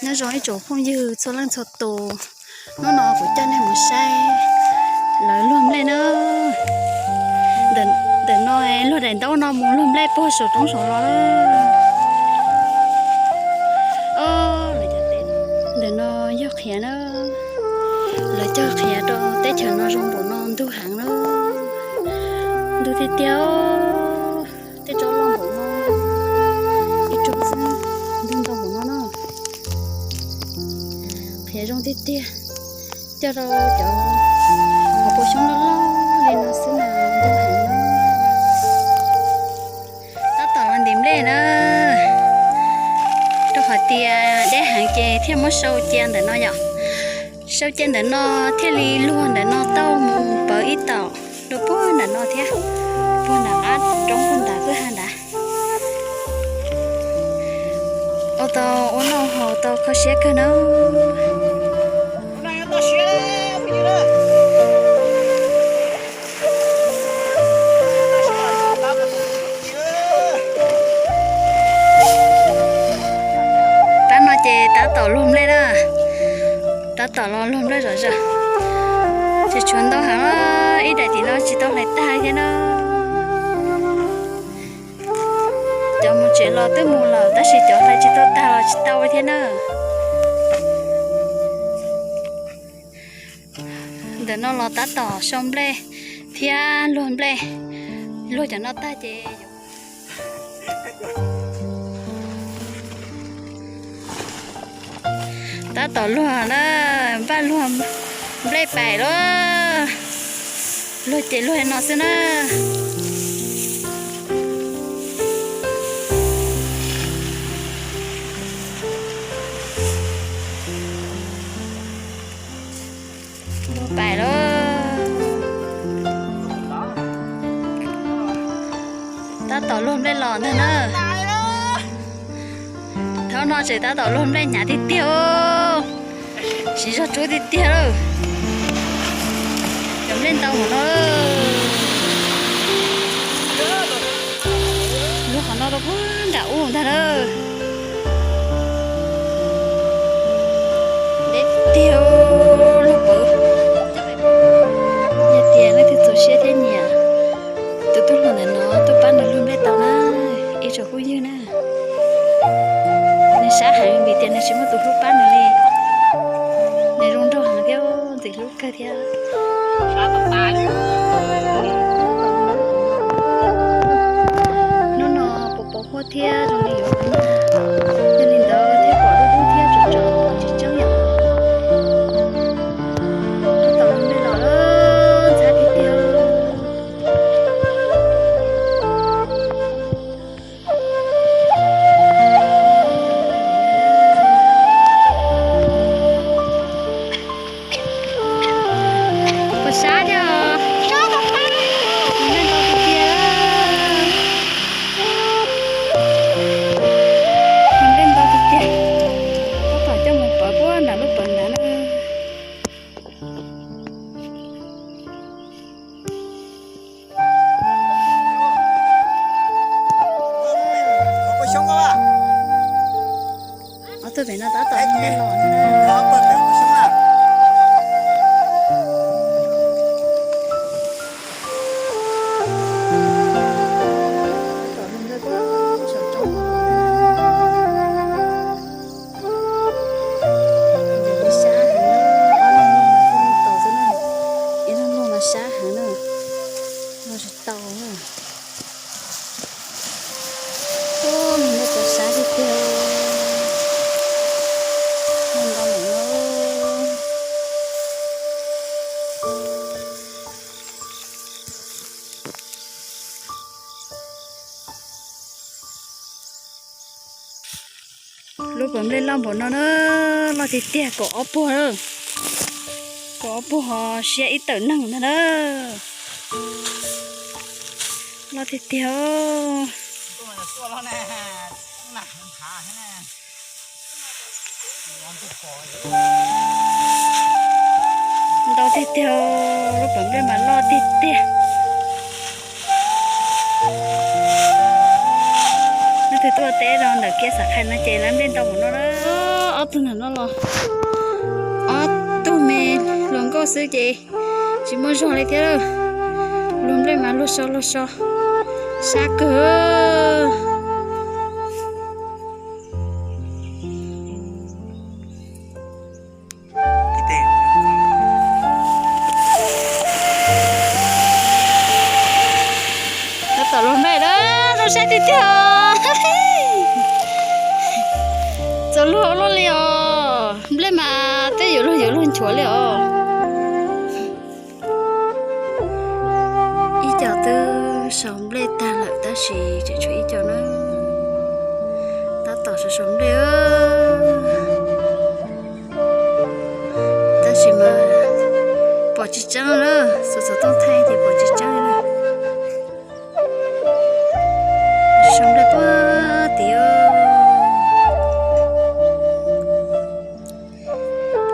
Nyob zoo ib tsoom phooj ywg txhua leej txhua tus, hnub no kuv coj nej mus saib lawv luag nplej na. Ntawm no luag daim ntaub no mus luag nplej puag saum roob saud los. Ntawm no yog qhiav na, lawv cog qhiav rau teb chaws no zoo npaum no ntug heev na. Ntug tiag tiag, tej tsob loj npaum no, ib tsob xwb ntug ntau npaum no na. Qhiav zoo tiag tiag, cog rau cov hauv paus xyoob loj loj li no xwb mas ntug heev na. Tab tom los ntim nplej na, rau qhov tias deb heev ces thiaj muab sau cia ntawm no yom. Sau cia ntawm no thiaj li luag ntawm no tau mus pawv ib taum rau puag nram no thiab, puag nram qab roob puag nram kwj ha nrad. Ua tau ua noj haus tau kho siab kawg na. Pab no ces tab tom luag nplej na, tab tom los luag nplej zom zaws. Tseem tshuav ntau heev, ib daim tim no tsis tau hlais tag thiab na. Cov mus tsev los twb mus lawm tab sis cov hlais tsis tau tag los tsis tau thiab na. Ntawm no los tab tom sau nplej thiab luag nplej, luag cov no tag ces tab tom luag na, npaj luag nplej pais lawm. Luag ces luag no xwb na. Luag pais lawm. Tab tom luag nplej los ntag na. Thaum no tseem tab tom luag nplej hnyav tiag tiag, siv zog rub tiag tiag lawm. Cov nplej ntau hauv no, luag qhov no rau puag nram ub ntag na. Deb tiag, luag pawv. Yog tias leej twg txaus siab thiab nyiam tus tub hluas ntawm no tuaj pab nws luag nplej tau na, ib tsoom phooj ywg na. Nws sab heev vim tias nws tsis muaj tus hlub pab nws li. Nws zoo nraug heev thiab ntxim hlub kawg thiab. Hnub no pos pos huab thiab zoo li yuav ua nag, yog li ntawd thiaj pom dub dub thiab tsom tsom pom tsis tseeb yom. Tab tom luag nplej los lawm, ntxhab tiag tiag. Puas sab thiab os? Nplej ntau tiag tiag. Nplej ntau tiag tiag. Tab tom coj mus pawv puag nram lub pawv nrad na. Ob tug pem no tab tom nplej los na. Tab tom luag nplej puag saum roob. Ntses sab heev na, ob leeg luag no thiaj luag tau xwb na, ib leeg luag no sab heev na, luag tsis tau na. Ub, nplej puas sab tiag tiag, luag ntau lawm na. Lub pawv nplej loj npaum no na, loj tiag tiag, kaum ob puag, kaum ob puag ho siab ib tawm neeg ntag na. Loj tiag tiag. Ntau tiag tiag, lub pawv nplej mas loj tiag tiag. Leej twg tuaj teb rau ntawm kiab xav qhais no ces lawv nplej ntau npaum no na. Ob Hnub no los ob tug me hluas nkauj xwb ces tsis muaj zog li thiab. Luag nplej mas luag so luag so, sab kawg. Tab tom luag nplej na, zoo saib tiag tiag. Txaus luag luaj li os, nplej mas twb yuav luag yuav luag nchuav li os. Ib co twb sau nplej tag lawm tab sis tseem tshuav ib co na, tab tom sau sau nplej. Tab sis mas pom tsis tseeb na, xuv xov tooj thaij ces pom tsis tseeb li. Sau nplej puag tim.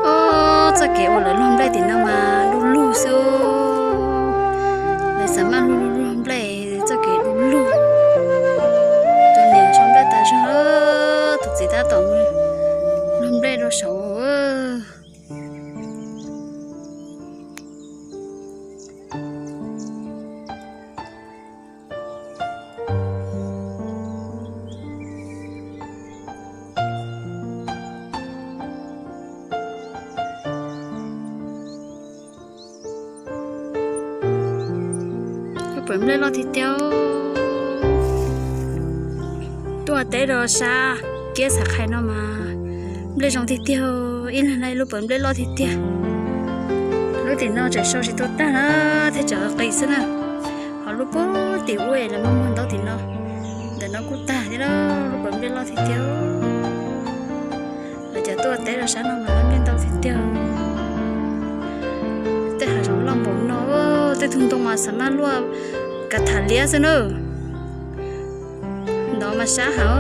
Ob, txoj kev uas lawv luag nplej tim no mas du lug xwb. Lawv xav maj luag luag nplej txoj kev du lug. Tus niam sau nplej tas zog, tus txiv tab tom luag nplej rau saud. Lub pawg nplej loj tiag tiag. Tuaj teb rau sab kiab xav qhais no mas nplej zoo tiag tiag, ib leeg lub pawg nplej loj tiag tiag. Lub tim no tseem sau tsis tau tag na, thiaj tseem qis xwb na. Ho lub puag tim ub lawv muaj muag ntaub tim no, ntawm no kuj tag thiab, lub pawg nplej loj tiag tiag. Lawv cov tuaj teb rau sab no mas lawv nplej ntau tiag tiag. Tej hav zoov loj npaum no, tej tug ntoo mas xav maj luaj kav tham liab xwb na. Ntov mas sab heev,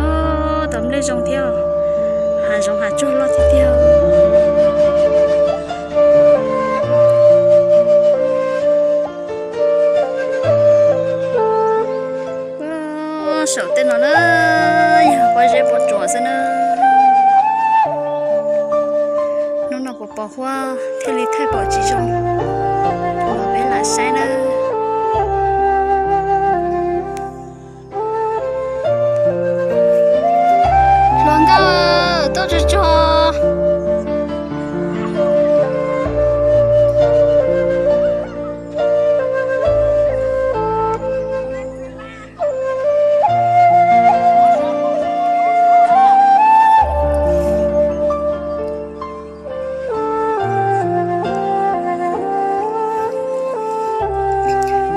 tau nplej zoo thiab. Hav zoov hav tsuag loj tiag tiag. Saum tej no na, yog pob zeb pob tsuas xwb na. Hnub no puas pos huab thiaj li thaij pom tsis zoo, los peb lam saib na. Hluas nkauj tuaj tsuag tsuag.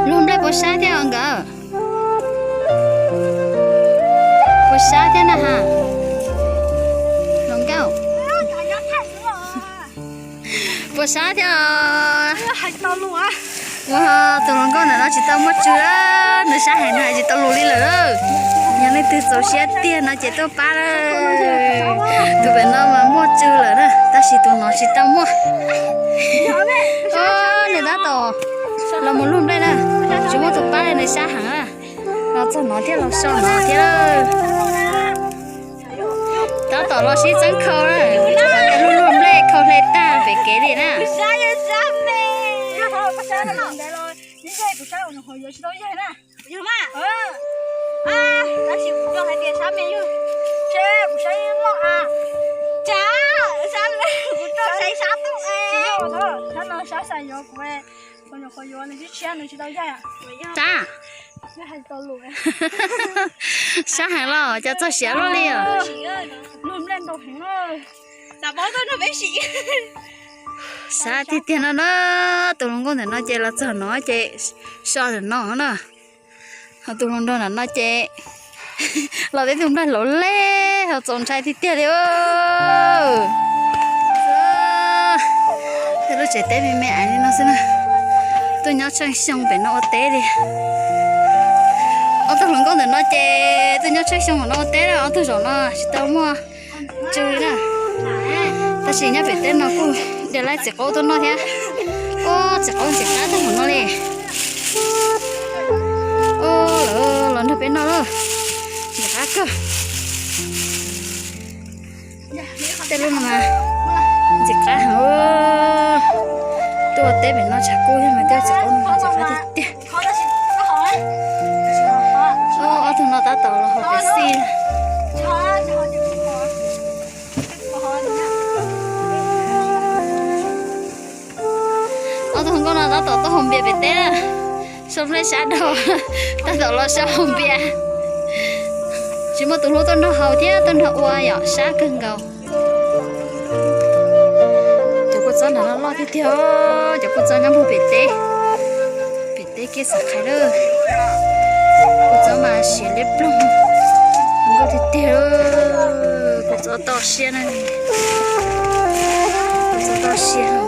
Luag nplej puas sab thiab os nkawd? Puas sab thiab na ha? Hluas nkauj, puas sab thiab os? Ua, tus hluas nkauj ntawm no tsis tau muaj tsw, nws sab heev nws hais tsis tau lus li lawm. Yog leej twg txaus siab tiag no ces tuaj pab. Tus pem no mas muaj tsw lawm na, tab sis tus no tsis tau muaj. Nws tab tom los mus luag nplej na, tsis muaj tus pab li, nws sab heev na. Los txog no thiab los so no thiab. Tab tom los sib txeeb khau na, luag luag nplej khau hle tag pem kev li na. Sab, sab heev los cov txog siav luaj li os. Sab tiag tiag no na, tus hluas nkauj ntawm no ces los txog no ces so ntawm no na. Ho tus hluas nraug ntawm no ces los teb tus nplaig hlauv lej ho txaus ntshai tiag tiag li. Tej lub tsev teb me me aiv li no xwb na. Tuaj nyob tsheej xyoo pem no ua teb li. Ob tug hluas nkauj ntawm no ces tuaj nyob tsheej xyoo no ua teb, ob tug zaum no tsis tau muaj tsw na. Tab sis nyob pem teb no kuj de laib txiv qaub tuaj noj thiab. Ua txiv qaub ntxim qab tag npaum no li. Ua, los nrog peb noj lawm, ntxim qab kawg. Tej lub no mas ntxim qab heev. Tuaj teb pem no tshav kub thiab mas tej txiv qaub no ntxim qab tiag tiag. Ob tug no tab tom los haus pem xij. Ob tug nkauj no tab tom tuaj haus npias pem teb na. Sau nplej sab dhau, tab tom los sab haus npias. Tsis muaj tus hlub tuaj nrog haus thiab tuaj nrog ua yom, sab kawg nkaus. Cov kua txob nrad no loj tiag tiag, cov kua txob nyob puag pem teb, pem teb kiab xav qhais lawm. Kua txob mas siav liab ploog, nkauj tiag tiag. Kua txob toj siab na, kua txob toj siab.